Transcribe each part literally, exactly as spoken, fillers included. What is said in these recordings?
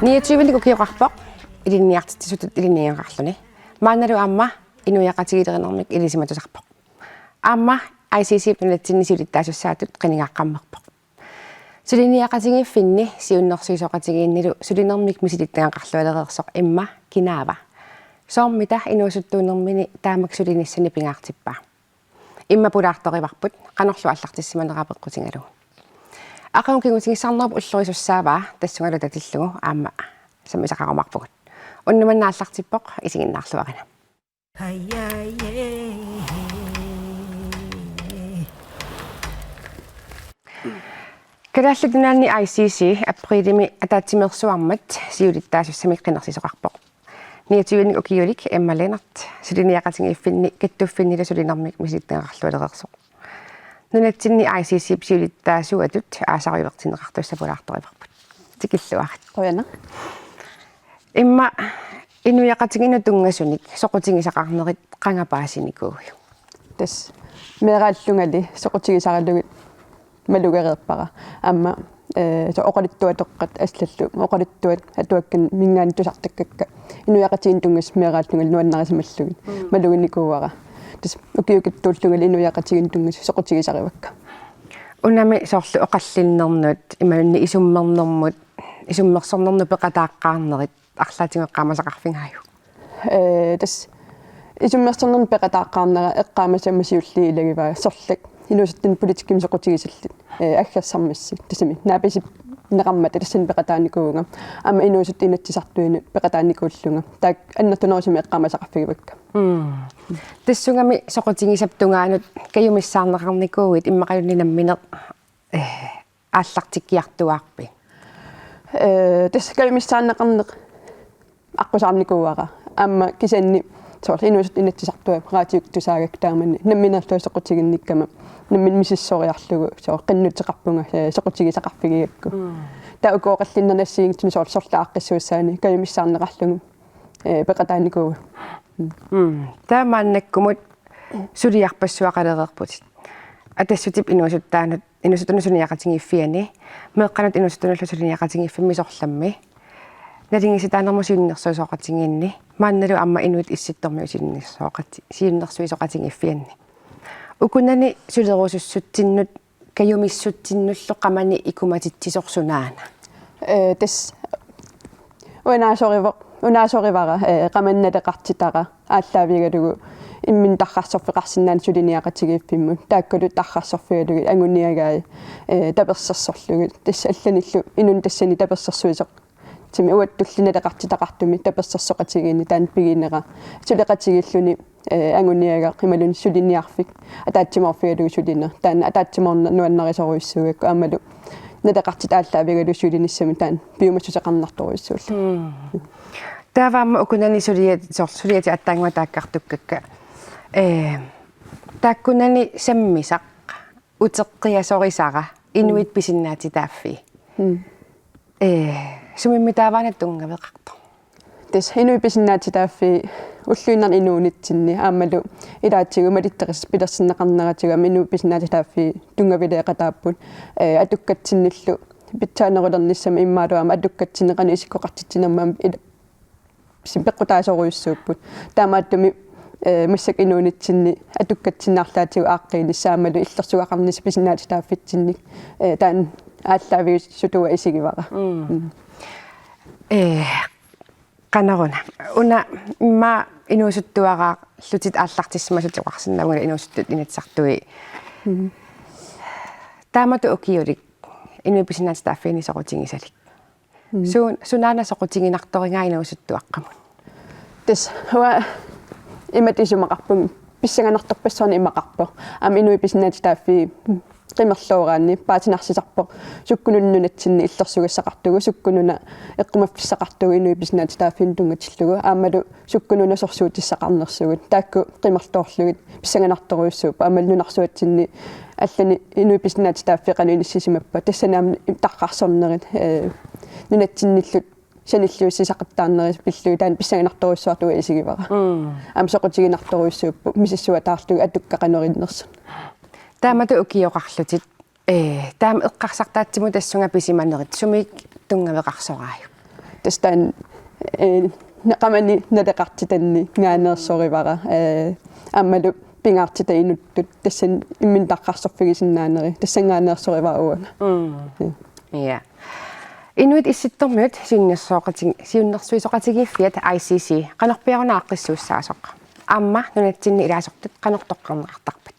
Niogtyvenik ukioqarpoq ilinniartitsisutut ilinniagaqarluni. Maannalu aamma inuiaqatigiilerinermik ilisimatusarpoq. Aamma I C C-p nunatsinni siulittaasussaatut qinigaaqqammerpoq. Suliniaqatigiiffinni siunnersuisoqatigiinnilu sulinermik misilittagaqarlualereersoq immaqa kinaava? Soormita inuusuttuunermini taamak sulinissani pingaartippaa? Immaqa pulaartorivarput, qanorlu aallartissimanera peqqutigalugu. Aqagu kingutigissarnerup ullorisussaavaa tassungalu tatillugu aamma sammisaqarumaarpugut. Unnuk manna aallartippoq, isiginnaarluarina. Kalaallit Nunaanni I C C aprilimi ataatsimeersuarmat siulittaasussamik qinersisoqarpoq. Niogtyvenik ukiulik Emma Lennert suliniaqatigiiffinni kattuffinnilu sulinermik misilittagaqarlualereersoq. Nunatsinni I C C-p siulittaasuatut aasarujoqartinneqartussaq pulaartorivarput. Tikilluarit. Qujanaq. Immaqa inuiaqatigiinnut tunngasunik soqutigisaqarnerit qanga paasinikuuiuk? Tassa meeraallungali soqutigisaralugit malugereerpara. Aamma, eh, soorlu oqaluttuatoqqat allallu, oqaluttuat atuakkamingaanniit tusartakkakka inuiaqatigiinnut tunngasut meeraallungali nuannarisimallugit. Mm. Maluginikuuara. Tassa ukiukittuullungali inuiaqatigiinnut tunngasut soqutigisarivakka. Unami soorlu oqallinnernut, imaluunniit isummernermut, isummersornermut peqataaqqaarnerit arlaatigut eqqaamasaqarfigaajuk? Eh, tassa isummersornermut peqataaqqaarnera eqqaamasama siulliit ilagivaa, sorleq inuusuttunut politikkimik soqutigisallit, eh, aggersarmassi. Tassami naapisinneqarmata tassani peqataanikuuvunga. Aamma inuusuttut inatsisartuinut peqataanikuullunga. Taakku annertunerusumik eqqaamasaqarfigivakka. Mm. Tassungami soqutigisap tungaanut kajumissaarneqarnikuuit immaqaluunniit nammineq, eh, aallartikkiartuaarpit? Eh, tassa kajumissaarneqarneq aqqusaarnikuuara. Aamma kisianni soorlu inuusuttut inatsisartui raatiukkut tusaagakku taamani nammineerlunga soqutiginnikkama nammineq misissoriarlugu soorlu qinnuteqarpunga, eh, soqutigisaqarfigigakku. Mm. Taava uku oqallinnerni assigiinngitsunik soorlu sorleq aaqqissuussaani kajumissaarneqarlugu, eh, peqataanikuuara. Mm. Mm. Taava maannakkumut suliarpassuaqalereerputit. Atassutip inuusuttaanut, inuusuttunut suliniaqatigiiffiani, meeqqanut inuusuttunullu suliniaqatigiiffimmi sorlammi, naligiissitaanermut siunnersuisoqatigiinni, maannalu aamma Inuit Issittormiut siunnersuisoqati-, siunnersuisoqatigiiffianni. Ukunani sulerusussutsinnut kajumissutsinnullu qamani ikumatitsisoq sunaana? Eh, tassa unaasorivo-, unaasorivara, eh, qamani naleqartitara aallaavigalugu imminut tarrarsorfeqarsinnaaneq suliniaqatigiiffimmut, taakkulu tarrarsorfigalugit anguniagai, eh, tapersersorlugit. Tassa allanillu inunnik tassani tapersersuisoq- -timi uattulli naleqartitaqartumi tapersersoqatigiinni taanna piginera. Suleqatigiilluni, eh, anguniagaq imaluunniit suliniarfik ataatsimoorfigalugu sulineq. Taanna ataatsimoorneq nuannarisorujussuugakku aammalu naleqartitaq aallaavigalugu sulinissamut taanna piumassuseqarnartorujussuullugu. Mm. Taava aamma ukunani suliat-, soorlu suliatit aatsaannguaq taakkartukkakka. Eh, taakkunani sammisaq uteqqiasorisara Inuit, mm, Pisinnaatitaaffii. Mm. Eh, sumimmitaava una tunngaveqartoq? Tassa Inuit Pisinnaatitaaffii ulluinnarni inuunitsinni aammalu ilaatigut malittarissat pilersinneqarneratigut aamma Inuit Pisinnaatitaaffii tunngavileeqataapput, eh, atukkatsinnillu pitsaanerulernissamut imaluunniit aamma atukkatsinni qanoq isikkoqartitsinermut aamma il-, sim peqqutaasorujussuupput. Taamaattumik, eh, massakkut inuunitsinni atukkatsinni arlaatigut aaqqiinissaq aammalu illersugaqarnissaq pisinnaatitaaffitsinnik, eh, taanna aallaavigissutua isigivara. Mm. Mm. Eh, qanoruna. Una immaqa inuusuttuaraarlutit aallartissimasutut oqarsinnaavugut inuusuttut inatsisartui. Mm. Taamatut ukiulik Inuit Pisinnaatitaaffiini soqutigisalik. Mm. Suun-, sunaana soqutiginartorigaa inuusuttuaqqamut? Tassa uanga imatut isumaqarpunga, pissanganartorpassuarnik imaqarpoq. Aamma Inuit Pisinnaatitaaffii qimerlooraanni paasinarsisarpoq sukkununa nunatsinni illersugassaqartugut, sukkununa eqqumaffissaqartugut Inuit Pisinnaatitaaffiinut tunngatillugu, aammalu sukkununa sorsuutissaqarnersugut. Taakku qimerloorlugit pissanganartorujussuupput, aammalu nunarsuatsinni allani Inuit Pisinnaatitaaffii qanoq inissisimappat, tassani aamma tarrarsornerit, eh, Nunatsinnillu sanilliussisaqattaarneri pillugit taanna pissanganartorujussuartut isigivara. Mm. Aamma soqutiginartorujussuupput misissuataarlugit atukkat qanoq innersut. Taamatut ukioqarlutit, ee, taama eqqarsartaatsimut tassunga pisimanerit sumiik tunngaveqarsoraajuk? Tassa taanna, ee, na-, qamani naleqartitanninngaanneersorivara, ee, aammalu pingaartitat inuttut tassani imminut tarrarsorfigisinnaaneri tassanngaanneersorivara uanga. Mm. Ja. Ja. Inuit Issittormiut siunnersuisoqati-, siunnersuisoqatigiiffiat I C C qanorpiaq una aaqqissuussaasoq? Aamma nunatsinni ilaasortat qanoq toqqarneqartarpat?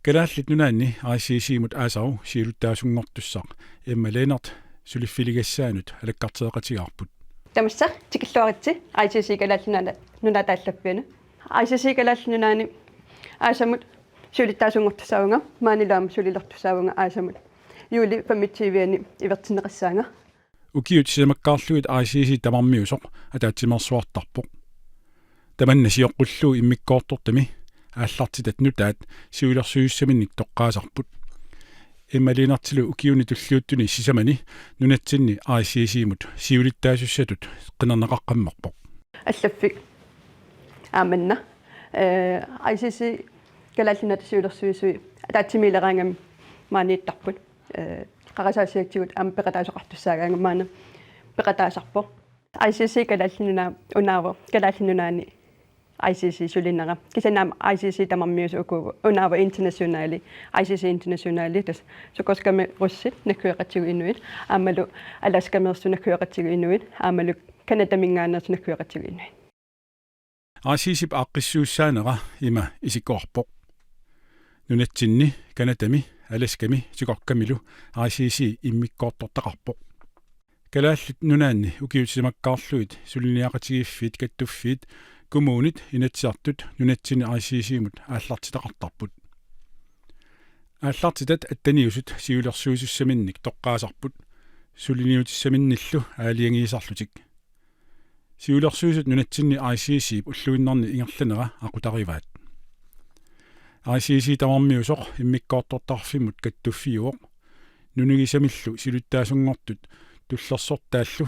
Kalaallit Nunaanni I C C-mut aasaru siulittaasunngortussaq Emma Lennert suliffiligassaanut alakkartereqatigaarput. Tamassa tikilluaritsi I C C Kalaallit Nunaata, Nunaata allaffianut. I C C Kalaallit Nunaanni aasamut siulittaasunngortussaavunga, maanilu aamma sulilertussaavunga aasamut juuli femogtyve-ani ivertinneqassaanga. Ukiut sisamakkaarlugit I C C tamarmiusoq ataatsimeersuartarpoq. Tamanna sioqqullugu immikkoortortami aallartitat nutaat siulersuissussaminnik toqqaasarput. Emma Lennertilu ukiuni tulliuttuni sisamani nunatsinni I C C-mut siulittaasussatut qinerneqaqqammerpoq. Allaffik aamma una, ee, I C C Kalaallit Nunaata siulersuisui ataatsimiileraangami maaniittarput. Ee, qarasaasiatigut aamma peqataasoqartussaagaangat maani peqataasarpoq. I C C Kalaallit Nunaat unaavoq Kalaallit Nunaanni I C C sulinera. Kisianni aamma I C C tamarmiusoq uku unaavoq internationali, I C C internationali, tassa Chukotkami russit naggueqatigut inuit, aammalu Alaskameersut naggueqatigut inuit, aammalu Canadaminngaanneersut naggueqatigut inuit. I C C-p aaqqissuussaanera ima isikkoqarpoq. Nunatsinni, Canadami, Alaskami, Chukotkamilu I C C immikkoortortaqarpoq. Kalaallit Nunaanni ukiut sisamakkaarlugit suliniaqatigiiffiit kattuffiit, kommunit, Inatsisartut nunatsinni I C C-mut aallartitaqartarput. Aallartitat atteniusut siulersuisussaminnik toqqaasarput, suliniutissaminnillu aalajangiisarlutik. Siulersuisut nunatsinni I C C-p ulluinnarni ingerlanera aqutarivaat. I C C tamarmiusoq immikkoortortaqarfimmut kattuffiuvoq, nunagisamillu siulittaasunngortut tullersortaallu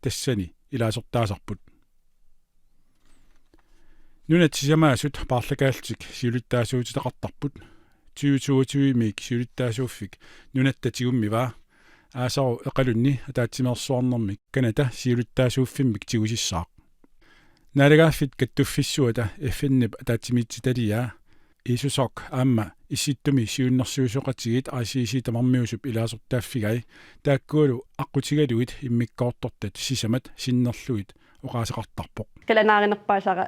tassani ilaasortaasarput. Nunat sisamaasut paarlakaallutik siulittaasuutitaqartarput, tyve toogtyve-miit siulittaasuuffik nunatta tigummivaa, aasaru Iqalunni ataatsimeersuarnermi Canada siulittaasuuffimmik tigusissaaq. Naalagaaffit kattuffissuata F N-ip ataatsimiititaliaa Isusok aamma Issittumi siunnersuisoqatigiit I C C tamarmiusup ilaasortaaffigai, taakkualu aqqutigalugit immikkoortortat sisamat sinnerlugit oqaaseqartarpoq. Qilanaarinerpaasara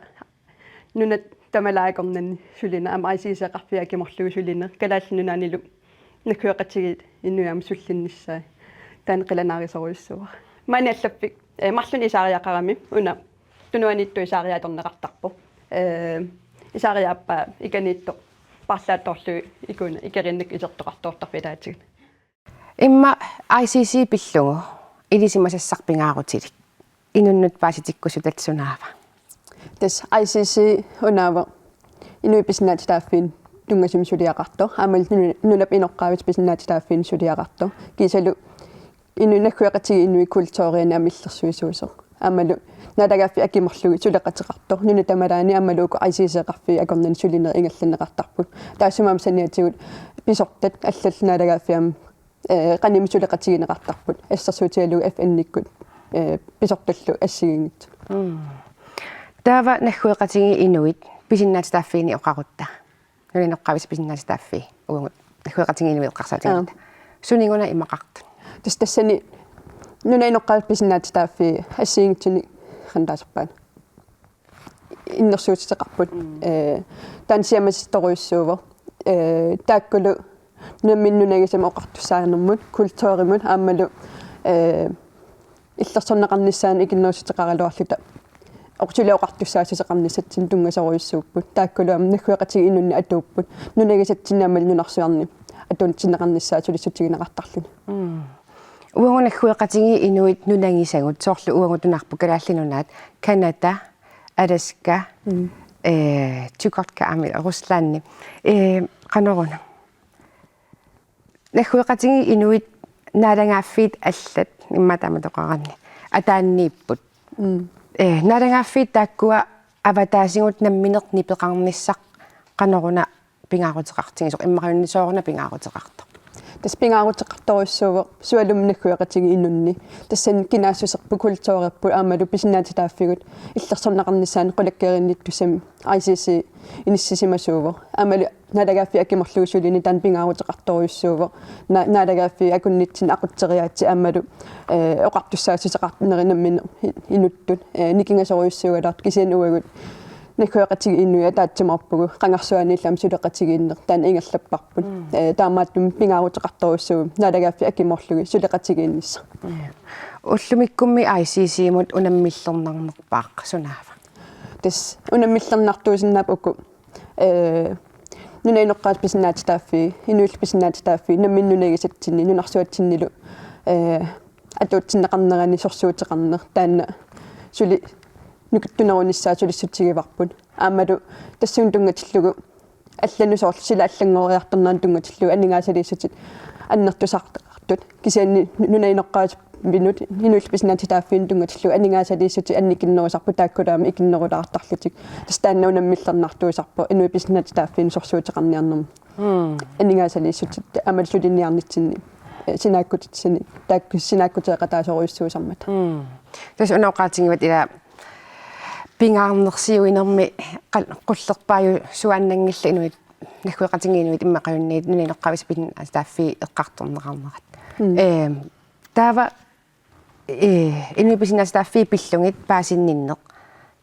nunat tamalaakornanni sulineq, aamma I C C-eqarfiit akimorlugit sulineq, Kalaallit Nunaannilu naggueqatigiit inuit aamma sullinnissaat. Taanna qilanaarisorujussuuara. Maani allaffik, ee, marlunnik isaariaqarami, una tunuaniittoq isaariaq atorneqartarpoq. Ee, isaariaq aappaa ikaniittoq paarlaattoorlugit ikuna ikeriinnakkut isertoqartoortarpoq ataatsimut. Immaqa I C C pillugu ilisimasassaq pingaarutilik inunnut paasitikkusutaq sunaava? Tassa I C C unaavoq inuit pisinnaatitaaffiinut tunngasumik suliaqartoq, aammalu nuna-, nunap inoqqaavisut pisinnaatitaaffiinut suliaqartoq. Kiisalu inuit naggueqatigiit inuit kulturiani aamma illersuisuusoq. Aammalu naalagaaffiit akimorlugit suleqateqartoq. Nunat tamalaani aammalu uku I C C-eqarfiit akornanni sulinerit ingerlanneqartarput. Taassuma aamma saniatigut pisortat allallu naalagaaffiit aamma, ee, qanimut suleqatigineqartarput. Assersuutigalugu F N-ikkut, ee, pisortallu assigiinngitsut. Mm. Taava naggueqatigiit inuit pisinnaatitaaffiini oqarutta. Nunap inoqqaavisut pisinnaatitaaffii uagut naggueqatigiit inuit eqqarsaatigaluta. Aap. Suniuna imaqartut? Tassa tassani nunap inoqqaavisut pisinnaatitaaffii assigiinngitsunik qanoq taasarpaat, innersuussuteqarput. Mm. Ee, taanna siammasissorujussuuvoq. Ee, taakkulu nammineq nunagisamik oqartussaanermut, kulturimut aammalu, ee, illersorneqarnissaannut ikinnerussuteqaraluarluta oqartuli oqartussaassuseqarnissatsinnut tunngasorujussuupput. Taakkulu aamma naggueqatigiit inunnik atuupput. Nunagisatsinnik aammalu nunarsuarnik atuutsinneqarnissaat sulissutigineqartarluni. Mm. Uagut naggueqatigiit inuit nunagisagut, soorlu uagut nunarput Kalaallit Nunaat, Canada, Alaska, mm, ee, Chukotka aamma Ruslandi. Ee, qanoruna? Naggueqatigiit inuit naalagaaffiit allat immaqa taamatoqaraanni ataanniipput. Mm. Eh, naalagaaffiit taakkua avataasigut nammineq nipeqarnissaq qanoruna pingaaruteqartigisoq, immaqaluunniit sooruna pingaaruteqartoq? Tassa pingaaruteqartorujussuuvoq sualummik naggueqatigiinnunni. Tassani kinaassuserput, kulturerput aammalu pisinnaatitaaffigut illersorneqarnissaanut qulakkeerinnittut tassami I C C inissisimasuuvoq. Aammalu naalagaaffiit akimorlugit sulineq taanna pingaaruteqartorujussuuvoq. Na-, naalagaaffiit akunnitsinni aqutseriaatsit aammalu, eh, oqartussaassuseqarnerit nammineq i-, inuttut, eh, nikingasorujussuugaluartut kisianni uagut naggueqatigiinnut ataatsimoorpugut, qangarsuaniillu aamma suleqatigiinneq taanna ingerlapparput. Mm. Eh, taamaattumik pingaaruteqartorujussuuvoq naalagaaffiit akimorlugit suleqatigiinnissaq. Ja. Ullumikkummi I C C-mut unammillernarnerpaaq sunaava? Tassa unammillernartuusinnaapput uku, eh, nunap inoqqaasut pisinnaatitaaffii, inuillu pisinnaatitaaffii, nammineq nunagisatsinni, nunarsuatsinnilu, eh, atuutsinneqarnerani sorsuuteqarneq, taanna suli nukittunerunissaa sulissutigivarput. Aammalu tassuuna tunngatillugu allanut soorlu sila allanngoriartornerani tunngatillugu aningaasaliissutit annertusartut. Kisianni nunap inoqqaasaminut, inuillu pisinnaatitaaffiinut tunngatillugu aningaasaliissutit annikinnerusarput taakkulu aamma ikinnerulaartarlutik. Tassa taanna unammillernartuusarpoq inuit pisinnaatitaaffiinut sorsuuteqarniarnermi. Mm. Aningaasaliissutit aammalu suliniarnitsinni, eh, sinaakkutitsini, taakku sinaakkuteeqataasorujussuusarmata. Mm. Tassa una oqaatigivat ila pingaarnersiuinermi qal-, qullerpaajusuaannanngillat inuit, naggueqatigiinnuit immaqaluunniit nunap inoqqaavisa pisinnaatitaaffii eqqartorneqarnerat. Mm. Ehm, taava, eh, inuit pisinnaatitaaffii pillugit paasinninneq.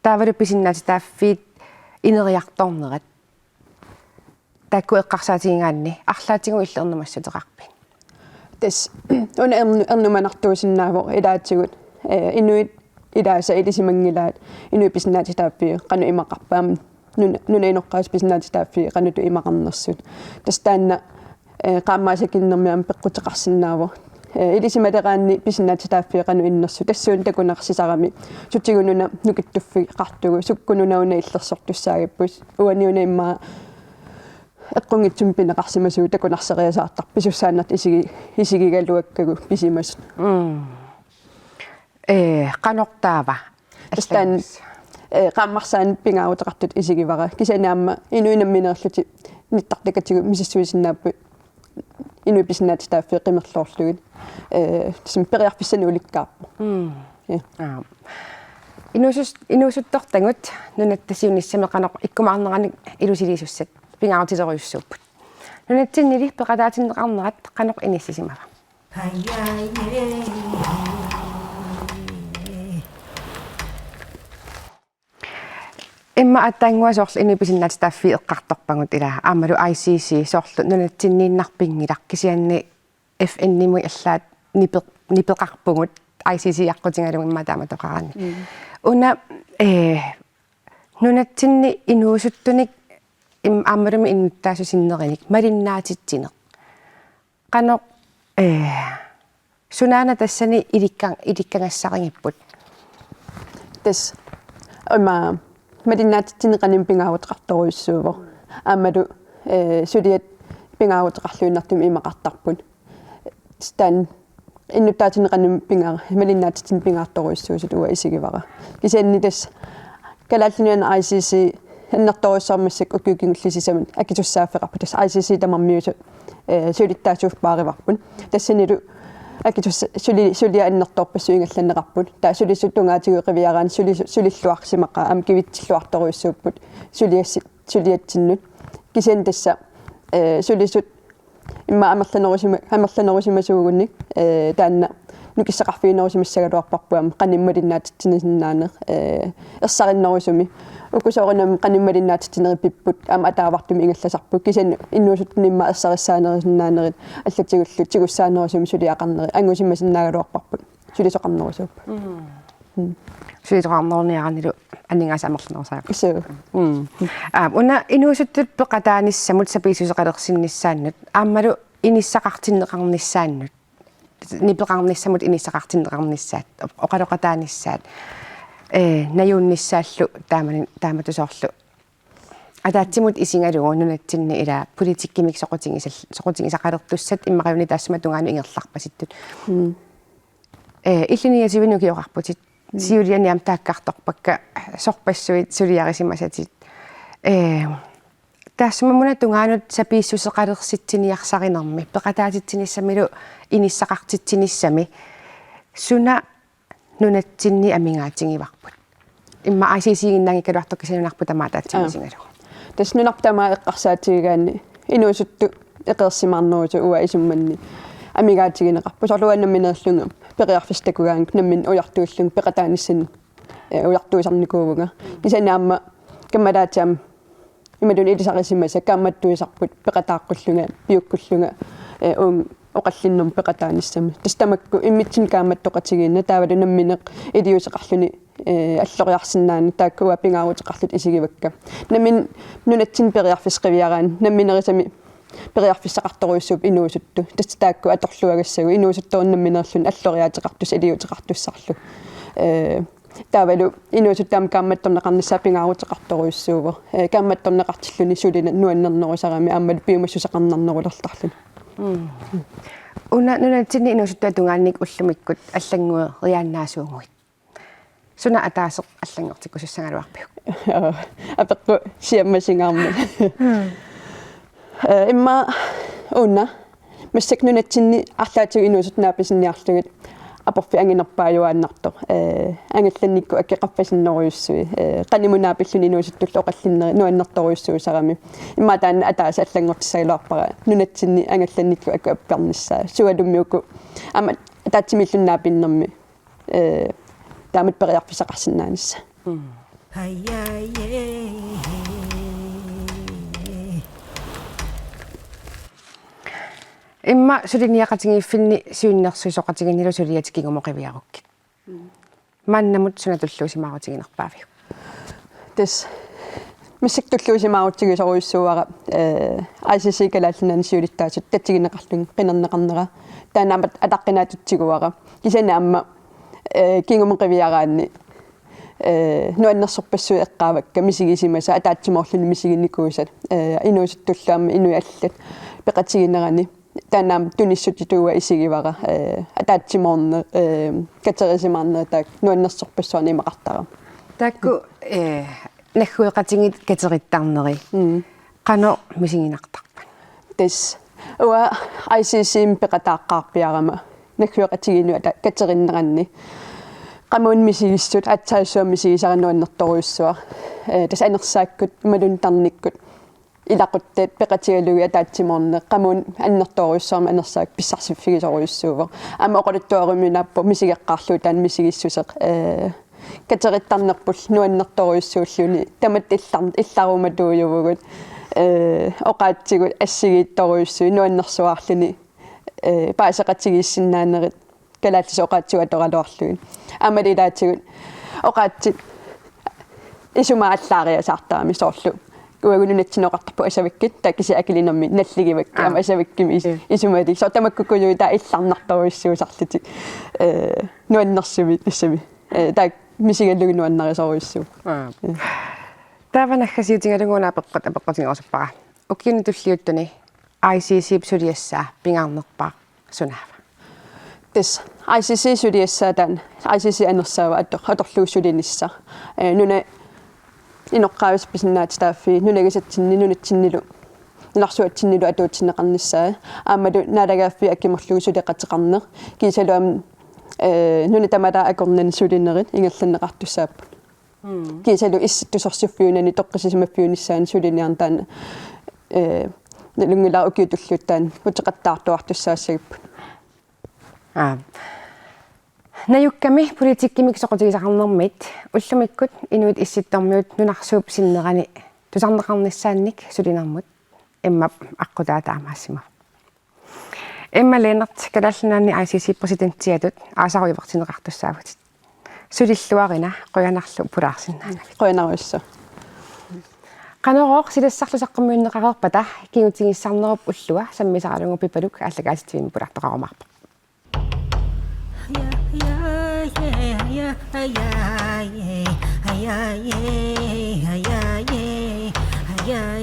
Taavalu pisinnaatitaaffiit ineriartornerat. Taakku eqqarsaatigigaanni arlaatigut illit ernumassuteqarpit? Tassa una ernu-, ernumanartuusinnaavoq ilaatigut, eh, inuit ilaasa ilisimanngilaat inuit pisinnaatitaaffii qanoq imaqarpai, nuna-, nunap inoqqaavisa pisinnaatitaaffii qanoq imaqarnersut. Tassa taanna, eh, qaammaassakinnermi aamma peqquteqarsinnaavoq. Eh, ilisimaleraanni pisinnaatitaaffii qanoq innersut, tassuuna takuneqassisarami sutigut nuna nukittuffigeqartugut, sukkut nuna una illersortussaagapput, uani una immaqa eqqunngitsumik pineqarsimasugut takunerseriasaartarput pisussaanertut isigi-, isigigaluakkagut pisimasut. Mm. Eh, qanoq taava? Tassa taanna, eh, qaammarsaaneq pingaaruteqartutut isigivara. Kisianni aamma inuit nammineerlutik nittartakatigut misissuisinnaapput inuit pisinnaatitaaffii qimerloorlugit. Eh, tassami periarfissanik ulikkaarpoq. Mm. Ja. Aa. Inuusus-, inuusuttortagut nunatta siunissami qanoq ikkumaarneranik ilusilisussat pingaarutilerujussuupput. Nunatsinnili peqataatinneqarnerat qanoq inissisimava? Immaqa aatsaannguaq soorlu inuit pisinnaatitaaffii eqqartorpagut ila aammalu I C C soorlu nunatsinniinnarpinngilaq kisianni F N-imut allaat nipe-, nipeqarpugut I C C aqqutigalugu immaqa taamatoqaraanni. Mm. Una, eh, nunatsinni inuusuttunik im-, aammalumi innuttaasut sinnerinik malinnaatitsineq. Qanoq, eh, sunaana tassani ilikka-, ilikkagassarigipput? Tassa, ima, malinnaatitsineq qanimut pingaaruteqartorujussuuvoq. Aammalu, eh, suliat pingaaruteqarluinnartumik imaqartarput. Taanna innuttaasunik qanimut pingaa-, malinnaatitsineq pingaartorujussuusutut uanga isigivara. Kisianni tassa Kalaallit Nunaanni I C C annertoorujussuarmik massakkut ukiut kingulliit sisamat akisussaaffeqarput, tassa I C C tamarmiusut, eh, siulittaasuupput paarivarput. Tassanilu akisussa-, suli-, suliat annertoorpassuit ingerlanneqarput. Taava sulisut tungaatigut qiviaraanni sulisu-, sulilluarsimaqaat aamma kivitsilluartorujussuupput suliassi-, suliatsinnut. Kisianni tassa, eh, sulisut immaqa amerlanerusima-, amerlanerusimasuugunik, eh, taanna nukissaqarfiginerusimagaluarparput aamma qanimut malinnaatitsinisinnaaneq, eh, ersarinnerusumik. Uku soorunami qanimut malinnaatsitsinerit pipput aamma ataavartumik ingerlasarput. Kisianni inuusuttunik immaqa ersarissaanerusinnaanerit allatigullu tigussaanerusumik suliaqarnerit angusimasinnaagaluarparput. Sulisoqarnerusuupput. Mm. Mm. Sulisoqarneruniaraannilu aningaasat amerlanerusaapput. Suu. Mm. Aa, una inuusuttut peqataanissamut sapiissuseqalersinnissaannut aammalu inissaqartinneqarnissaannut, nipeqarnissamut inissaqartinneqarnissaat, oqaloqataanissaat, eh, najuunnissaallu taamani-, taamatut soorlu Ataatsimut isigalugu nunatsinni ila politikkimik soqutigisal-, soqutigisaqalertussat immaqaluunniit taassuma tungaanut ingerlarpasittut. Mm. Eh, illit niogtyvenik ukioqarputit. Mm. Siuliani aamma taakkartorpakka sorpassuit suliarisimasatit. Eh, taassuma una tungaanut sapiissuseqalersitsiniarsarinermi, peqataatitsinissamilu inissaqartitsinissami, suna nunatsinni amigaatigivarput? Immaqa I C C-ginnaanngikkaluartoq kisianni nunarput tamaat ataatsimut Aa. isigalugu. Tassa nunarput tamaat eqqarsaatigigaanni inuusuttut eqeersimaarnerusut uanga isummanni amigaatigineqarput. Soorlu uanga nammineerlunga periarfissat takugaangakkit nammineq ujartuillunga peqataanissamut, eh, ujartuisarnikuuvunga. Kisianni aamma kammalaatiaam imaluunniit ilisarisimasat kaammattuisarput peqataaqqullunga, piukkullunga, eh, uunga oqallinnermut peqataanissami. Tassa tamakku immitsinnut kaammattoqatigiinneq taavalu nammineq iliuuseqarluni, eh, alloriarsinnaaneq taakku uanga pingaaruteqarlutik isigivakka. Nammineq nunatsinni periarfissat qiviaraanni namminerisami periarfissaqartorujussuupput inuusuttut. Tassa taakku atorluagassagut inuusuttuuneq nammineerluni alloriaateqartussaq iliuuseqartussarlu. Eh, taavalu inuusuttut aamma kaammattorneqarnissaat pingaaruteqartorujussuuvoq. Eh, kaammattorneqartilluni sulineq nuannernerusarami aammalu piumassuseqarnarnerulertarluni. Mm. Una nunatsinni inuusuttut tungaannik ullumikkut allanngueriaannaasuuguit, suna ataaseq allanngortikkusussagaluarpiuk? Apeqqut siammasingaarmat. Mm. Eh, immaqa una massakkut nunatsinni arlaatigut inuusuttut naapisinniarlugit aporfik anginerpaajuaannartoq. Eh, angallannikkut akit qaffasinnerujussuit. Eh, qanimut naapilluni inuusuttullu oqallinnerit nuannertorujussuusarami. Immaqa taanna ataaseq allanngortissagaluarpara nunatsinni angallannikkut akit apparnissaa. Sualummik uku aamma ataatsimiilluni naapinnermi, eh, taamatut periarfissaqarsinnaanissaa. Mm. Immaqa suliniaqatigiiffinni siunnersuisoqatigiinnilu suliatit kingumut qiviarukkit. Mm. Maannamut suna tulluusimaarutiginerpaaviuk? Tassa massakkut tulluusimaarutigisorujussuuara, eh, I C C Kalaallit Nunaanni siulittaasutut tatigineqarluni qinerneqarnera. Taanna aamma ataqqinaatsut tiguara. Kisianni aamma, eh, kingumut qiviaraanni, eh, nuannersorpassuit eqqaavakka misigisimasat ataatsimoorluni misiginikuusat, eh, inuusuttullu aamma inuit allat peqatiginerani. Taanna aamma tunissutitut uanga isigivara, eh, ataatsimoorneq, eh, katerisimaarneq taakku nuannersorpassuarnik imaqartarami. Taakku, eh, naggueqatigiit katerittarneri. Mm. Qanoq misiginartarpat? Tassa uanga I C C-mi peqataaqqaarpiarama naggueqatigiinnut ata-, katerinneranni. Qamuuna misigissut, aatsaat suut misigisara nuannertorujussuaq. Eh, tassa anersaakkut imaluunniit tarnikkut ilaquttat peqatigalugit ataatsimoorneq qamuuna annertoorujussuarmik anersaakkut pissarsiffigisorujussuuvoq. Aamma oqaluttuarujuminaappoq misigeqqaarlugu taanna misigissuseq, eh, katerittarnerpullu nuannertorujussuulluni tamatta illar-, illarumatuujuvugut, eh, oqaatsigut assigiittorujussuit nuannersuaarluni, eh, paaseqatigiissinnaanerit kalaallisut oqaatsigut atoraluarlugit. Aammalu ilaatigut oqaatsit isumaat allaariasaartarami soorlu. Uagut nunatsinni oqartarpugut asavikkit, taava kisianni akilinermi nalligivakkit, Aa. aamma asavikkimi is-, Ja. isumalik. Soorlu tamakkukujuit taava illarnartorujussuusarlutik, eh, nuannersumik tassami. Eh, taava misigalugit nuannarisorujussuuvoq. Aa. Ja. Taava naggasiutigalugu una apeqqut-, apeqqutigerusuppara. Ukiuni tulliuttuni I C C-p suliassaa pingaarnerpaaq sunaava? Tassa I C C suliassaa taanna, I C C anersaava ator-, atorlugu sulinissaq. Eh, nuna inoqqaavisut pisinnaatitaaffii nunagisatsinni nunatsinnilu, nunarsuatsinnilu atuutsinneqarnissaa. Aammalu naalagaaffiit akimorlugu suleqateqarneq. Kiisalu aamma, eh, nuna tamalaat akornanni sulinerit ingerlanneqartussaapput. Mm. Kiisalu Issittusorsuarfiunani toqqissisimaffiunissaanut suliniarneq taanna, eh, nalunngilara ukiut tulliuttut taanna uteqattaartuartussaassagipput. Aa. Najukkami politikkimik soqutigisaqarnermit ullumikkut Inuit Issittormiut nunarsuup sinnerani tusarneqarnissaannik sulinermut immap aqqutaa taamaassimavoq. Emma Lennert, Kalaallit Nunaanni I C C præsidentiatut aasarujoqartinneqartussaavutit. Sulilluarina, qujanarlu pulaarsinnaagavit. Qujanarsuaq. Qanorooq silassarlu saqqummiunneqareerpata kigutigissarnerup ullua sammisaralugu Pipaluk aallakaatitsivimmik pulaartoqarumaarpoq. Hiya,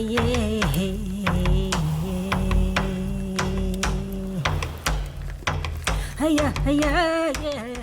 hiya, yeah.